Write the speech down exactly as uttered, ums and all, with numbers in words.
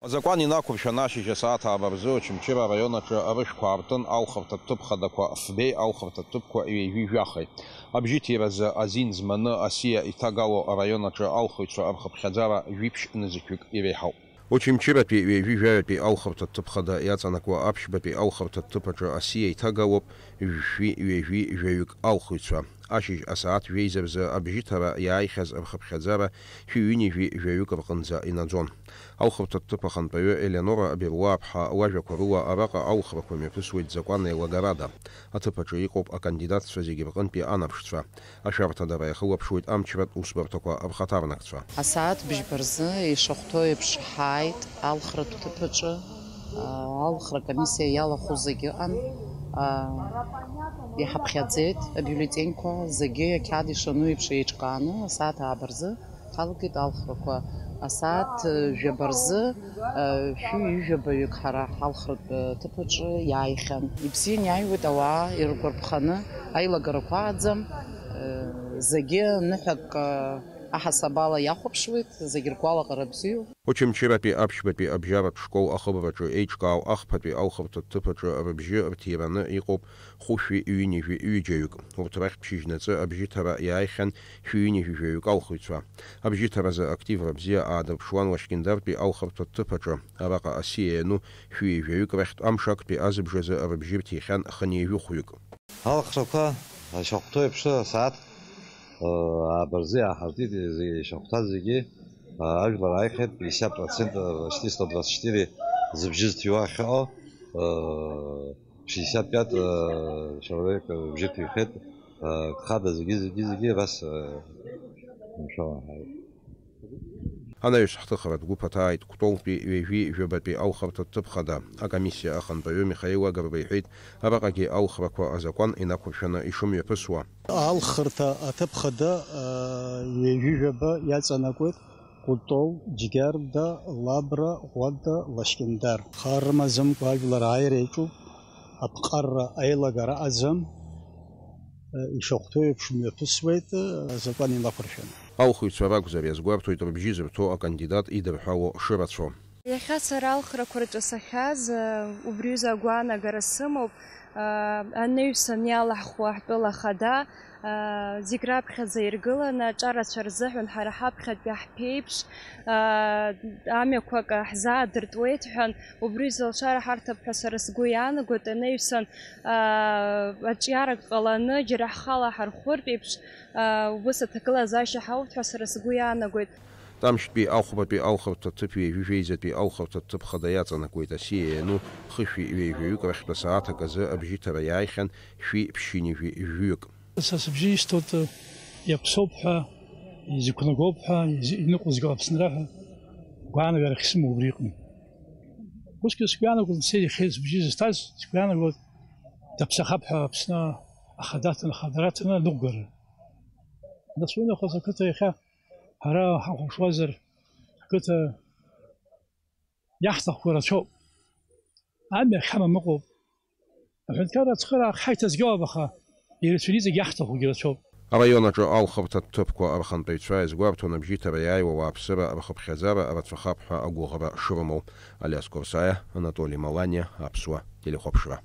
Азакәан инақәыршәаны ашьыжь асааҭ ааба рзы Очамчыра араион аҿы арышәқәа аартын, алхырҭатә ҭыԥ хадақәа фбеи алхырҭатә ҭыԥқәа ҩажәи жәахеи. Абжьыҭиразы азин зманы асиа иҭагало араион аҿы алхыҩцәа рхыԥхьаӡара жәиԥшь нызқьҩык иреиҳауп. Очамчыратәи ҩажәи жәаҩатәи алхырҭатә ҭыԥ хада иаҵанакуа аԥшьбатәи алхырҭатә ҭыԥ аҿы асиа иҭагалоуп жәшәи ҩажәи жәаҩык алхыҩцәа. Ашьыжь асааҭ жәеиза рзы абжьыҭара иааихьаз рхыԥхьаӡара шәи ҩынҩажәи жәаҩык рҟынӡа инаӡон. Алхырҭатә ҭыԥ ахантәаҩы Елеонора Беруа-ԥҳа лажәақәа рыла, араҟа алхрақәа мҩаԥысуеит закәан еилагарада. Аҭыԥ аҿы иҟоуп акандидатцәа зегьы рҟынтәи анаԥшцәа. Ашәарҭадара иахылаԥшуеит амчратә усбарҭақәа рхаҭарнакцәа. Асааҭ бжьба рзы ишахәҭоу еиԥш ҳааит алхратә ҭыԥ аҿы. Алхра комиссиа иалахәу зегьы ыҟан. Иҳаԥхьаӡеит абиулетеньқәа зегьы ақьаад ишану еиԥш еиҿкааны, асааҭ ааба рзы ҳалагеит алхрақәа. Асааҭ жәаба рзы шәи ҩажәаҩык ҳара ҳалхратә ҭыԥ аҿы иааихьан. Ибзиан иааиуеит ауаа иргәарԥханы, аилагарақәа ааӡам, зегьы ныҳәак аҳасабала иахәаԥшуеит, зегь ргәалаҟара бзиоуп. Очамчыратәи аԥшьбатәи абжьаратә школ ахыбраҿы еиҿкаау ахԥатәи алхырҭатә ҭыԥ аҿы рыбжьы рҭираны иҟоуп хәышәи ҩынҩажәи ҩыџьаҩык. Урҭ рахьтә шьыжьнаҵы абжьыҭара иааихьан шәи ҩынҩажәи жәаҩык алхыҩцәа. Абжьыҭаразы активра бзиа аадырԥшуан Лашькьындартәи алхырҭатә ҭыԥ аҿы. Араҟа асиа иану шәи жәаҩык рахьтә амш актәи азыбжазы рыбжьы рҭихьан хынҩажәи хәҩык. Алхрақәа шахәҭоу еиԥш асааҭ ааба рзы иааҳартит, ишахәҭаз зегьы ажәлар ааихьеит, пятьдесят процентов, почти сто двадцать четыре зыбжьы зҭиуа ахьыҟоу, шестьдесят пять человек бжьы ҭихьеит, хада зегьы, зегьы, зегьы абас, мшәан. Анаҩс ҳҭыхратә гәыԥ аҭааит Кәтолтәи ҩажәи жәабатәи алхырҭатә ҭыԥ хада. Акомиссиа ахантәаҩы Михаил Агрба иҳәеит, араҟагьы алхрақәа азакәан инақәыршәаны ишымҩаԥысуа. Алхырҭа аҭыԥ хада, ҩажәи жәаба иаҵанакуеит Кәтол, Џьгьарда, Лабра, Ӷәада, Лашькьындар. Хар рымаӡамкәа ажәлар ааира иаҿуп, аԥҟарра аилагара аӡам. Ишахәҭоу еиԥш мҩаԥысуеит, азакәан илақәыршәаны. Алхыҩцәа ракәзар, иазгәарҭоит рыбжьы зырҭо акандидат идырҳәало шырацәоу. Иахьа сара алхрақәа рҿы сахьааз, убри аҩыза агәаанагара сымоуп, анаҩсан иалаҳхуа ҳтәыла ахада, зегь раԥхьаӡа иргыланы аҿарацәа рзыҳәан ҳара ҳаԥхьатәи ҳԥеиԥш, амҩақәак ҳзаадыртуеит ҳәан, убри зылшара ҳарҭап ҳәа сара сгәы иаанагоит, анаҩсан аҿиарак ҟаланы, џьара ҳхала ҳархәыртә еиԥш, ус аҭагылазаашьа ҳауп ҳәа сара сгәы иаанагоит. Тамшьтәи ахәбатәи алхырҭа ҭыԥ ҩажәи жәеизатәи алхырҭа ҭыԥ хада иаҵанакуеит асиа иану хышәи ҩажәаҩык рахьтә асааҭ аказы абжьыҭара иааихьан шәи ԥшьынҩажәи жәҩык. Са сыбжьы исҭоит, иаԥсоуп ҳәа, изықәнагоуп ҳәа, иныҟәызго Аԥсынра ҳәа гәаанагара ахьсымоу убри иҟны. Усгьы сгәы иаанагоит, Мсеи иахьа сыбжьы зысҭаз, сгәы иаанагоит, даԥсахап ҳәа Аԥсны ахада аҭаны, ахадара аҭаны аныҟәгара. Нас уи нахыс ақыҭа иахьа ҳара ҳахәаԥшуазар, ақыҭа иаҳҭахқәа рацәоуп. Амҩа ахьҳамам ыҟоуп. Аҳәынҭқарра ацхыраара ҳаиҭазгьоуп, аха ирацәаны иҵегь иаҳҭахугьы рацәоуп. Араион аҿы алхырҭатә ҭыԥқәа рхантәаҩцәа иазгәарҭон абжьыҭара иааиуа ауааԥсыра рхыԥхьаӡара рацәахап ҳәа агәыӷра шрымоу. Алиас Курсаиа, Анатоли Маланиа, Аԥсуа телехәаԥшра.